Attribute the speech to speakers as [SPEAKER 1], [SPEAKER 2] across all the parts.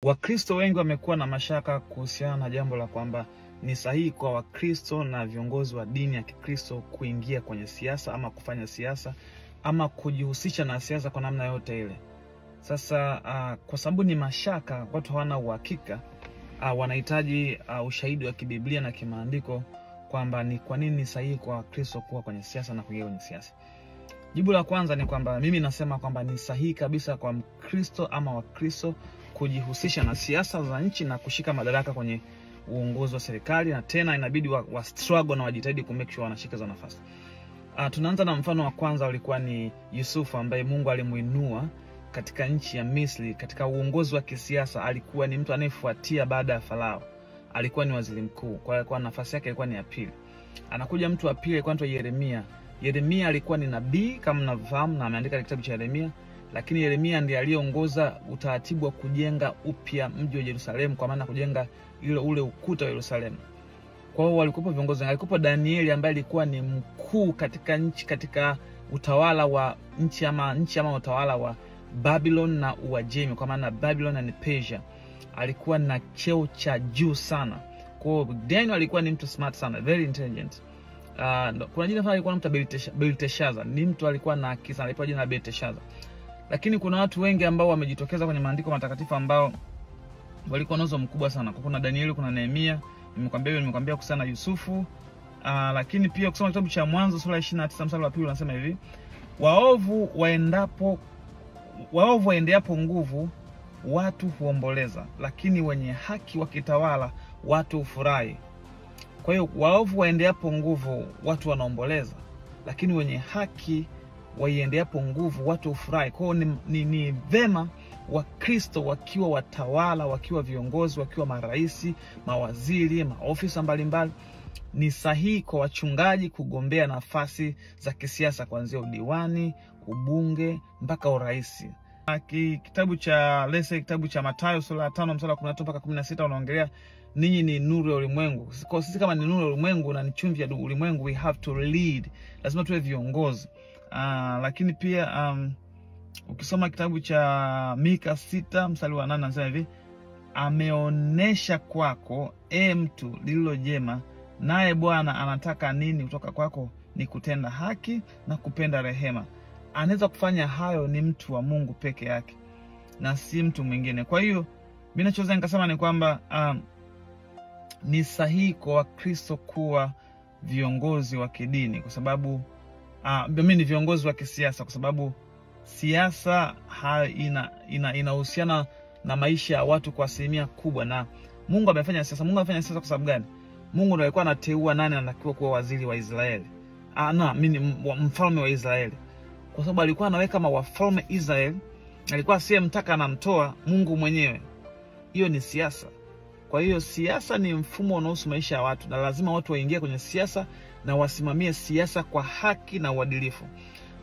[SPEAKER 1] Wakristo wengi wamekuwa na mashaka kuhusiana na jambo la kwamba ni sahihi kwa Wakristo na viongozi wa dini ya Kikristo kuingia kwenye siasa ama kufanya siasa ama kujihusisha na siasa kwa namna yote ile. Sasa kwa sababu ni mashaka, watu hawana uhakika, wanahitaji ushahidi wa kibiblia na kimaandiko kwamba ni kwa nini ni sahihi kwa Wakristo kuwa kwenye siasa na kuingia kwenye siasa. Jibu la kwanza ni kwamba mimi nasema kwamba ni sahihi kabisa kwa Mkristo ama Wakristo kujihusisha na siasa za nchi na kushika madaraka kwenye uongozi wa serikali, na tena inabidi wa struggle na wajitahidi ku make sure wanashika hizo nafasi. Tunaanza na mfano wa kwanza ulikuwa ni Yusufu ambaye Mungu alimuinua katika nchi ya Misri katika uongozi wa kisiasa. Alikuwa ni mtu anayefuatia baada ya Farao. Alikuwa ni waziri mkuu. Kwa hiyo kwa nafasi yake ilikuwa ni ya pili. Anakuja mtu wa pili alikuwa anaitwa Yeremia. Yeremia alikuwa ni nabii kama mnavyofahamu na ameandika kitabu cha Yeremia, lakini Yeremia ndiye aliongoza utaratibu wa kujenga upya mji wa Yerusalemu, kwa maana kujenga ile ule ukuta wa Yerusalemu. Kwa hiyo walikuwa viongozi, alikuwa Danieli ambaye alikuwa ni mkuu katika nchi, katika utawala wa nchi ama utawala wa Babylon na Uajemi, kwa maana Babylon and Persia. Alikuwa na cheo cha juu sana. Kwa hiyo Daniel alikuwa ni mtu smart sana, very intelligent. Kuna jina fulani alikuwa anaitwa Belteshazzar, ni mtu alikuwa na akili sana, alipewa jina la Belteshazzar. Lakini kuna watu wengi ambao wamejitokeza kwenye maandiko matakatifu ambao walikuwa na uwezo mkubwa sana. Kwa kuna Danieli, kuna Nehemia, nimekwambia kuhusiana na Yusufu. Lakini pia kusoma kitabu cha Mwanzo sura ya 29 mstari wa 2 unasema hivi: waovu waendeapo nguvu watu huomboleza, lakini wenye haki wakitawala watu hufurahi. Kwa hiyo waovu waendeapo nguvu watu wanaomboleza, lakini wenye haki waiendeapo nguvu watu hufurahi. Kwa hiyo ni vema Wakristo wakiwa watawala, wakiwa viongozi, wakiwa maraisi, mawaziri, maofisa mbalimbali, ni sahihi kwa wachungaji kugombea nafasi za kisiasa kuanzia udiwani, ubunge mpaka uraisi. Kitabu cha Lese, kitabu cha Mathayo sura ya 5 mstari wa 13 mpaka 16 unaongelea ninyi ni nuru ya ulimwengu. Kwa sisi kama ni nuru ya ulimwengu na ni chumvi ya ulimwengu, we have to lead. Lazima tuwe viongozi. Lakini pia ukisoma kitabu cha Mika 6 mstari wa 8 anasema hivi: ameonesha kwako e mtu lililo jema, naye Bwana anataka nini kutoka kwako? Ni kutenda haki na kupenda rehema. Anaweza kufanya hayo ni mtu wa Mungu peke yake na si mtu mwingine. Kwa hiyo mimi nachoweza nikasema ni kwamba ni sahihi kwa Wakristo kuwa viongozi wa kidini, kwa sababu mimi ni viongozi wa kisiasa, kwa sababu siasa inahusiana na maisha ya watu kwa asilimia kubwa. Na Mungu amefanya siasa. Mungu amefanya siasa kwa sababu gani? Mungu ndiye alikuwa anateua nani anatakiwa kuwa waziri wa Israeli. Mimi mfalme wa Israeli. Kwa sababu alikuwa anaweka mawafalme Israeli, alikuwa asiyemtaka anamtoa Mungu mwenyewe. Hiyo ni siasa. Kwa hiyo siasa ni mfumo unaohusu maisha ya watu, na lazima watu waingie kwenye siasa na wasimamie siasa kwa haki na uadilifu.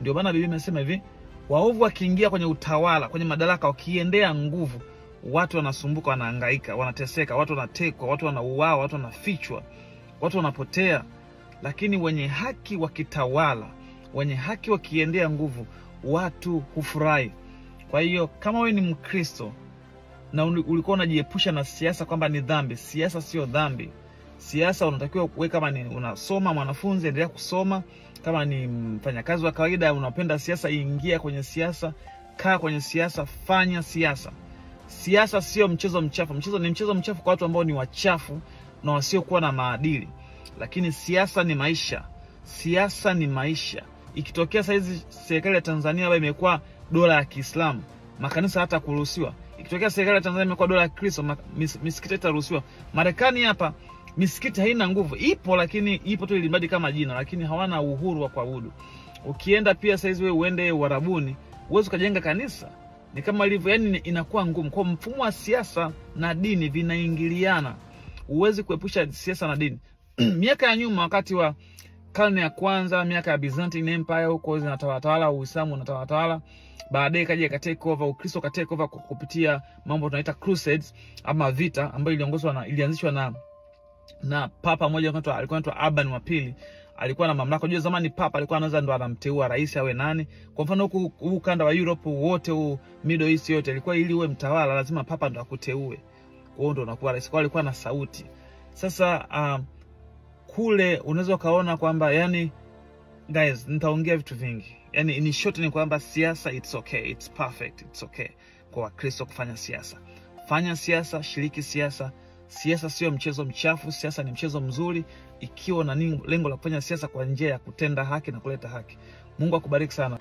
[SPEAKER 1] Ndio maana Biblia inasema hivi: waovu wakiingia kwenye utawala, kwenye madaraka, wakiendea nguvu, watu wanasumbuka, wanahangaika, wanateseka, watu wanatekwa, watu wanauawa, watu wanafichwa, watu wanapotea. Lakini wenye haki wakitawala, wenye haki wakiendea nguvu, watu hufurahi. Kwa hiyo kama wewe ni Mkristo na ulikuwa unajiepusha na siasa kwamba ni dhambi, siasa sio dhambi. Siasa unatakiwa wewe kama ni unasoma mwanafunzi, endelea kusoma. Kama ni mfanyakazi wa kawaida unapenda siasa, ingia kwenye siasa, kaa kwenye siasa, fanya siasa. Siasa sio mchezo mchafu. Mchezo ni mchezo mchafu kwa watu ambao ni wachafu na wasiokuwa na maadili. Lakini siasa ni maisha. Siasa ni maisha. Ikitokea saizi serikali ya Tanzania ambayo imekuwa dola ya Kiislamu, makanisa hata kuruhusiwa. Ikitokea serikali ya Tanzania imekuwa dola ya Kristo, misikiti itaruhusiwa. Marekani hapa misikiti haina nguvu, ipo lakini ipo tu ilimradi kama jina, lakini hawana uhuru wa kuabudu. Ukienda pia saizi wewe uende Uarabuni, uweze kujenga kanisa. Ni kama ilivyo, yani inakuwa ngumu. Kwa mfumo wa siasa na dini vinaingiliana. Uwezi kuepusha siasa na dini. Miaka ya nyuma, wakati wa karne ya kwanza, miaka ya Byzantine Empire huko zinatawala Uislamu unatawala. Baadaye kaja ka take over Ukristo, ka take over kupitia mambo tunaita Crusades ama vita ambayo iliongozwa na ilianzishwa na papa mmoja alikuwa anaitwa Urban wa pili. Alikuwa na mamlaka. Unajua zamani papa alikuwa anaweza ndo anamteua rais awe nani. Kwa mfano huku ukanda wa Europe wote, huu Middle East yote, ilikuwa ili uwe mtawala lazima papa ndo akuteue. Kwa hiyo ndo unakuwa rais. Kwa alikuwa na sauti. Sasa kule unaweza kaona kwamba yani guys, nitaongea vitu vingi. Yani in short ni kwamba siasa it's okay, it's perfect, it's okay kwa Wakristo kufanya siasa. Fanya siasa, shiriki siasa. Siasa sio mchezo mchafu, siasa ni mchezo mzuri ikiwa na lengo la kufanya siasa kwa njia ya kutenda haki na kuleta haki. Mungu akubariki sana.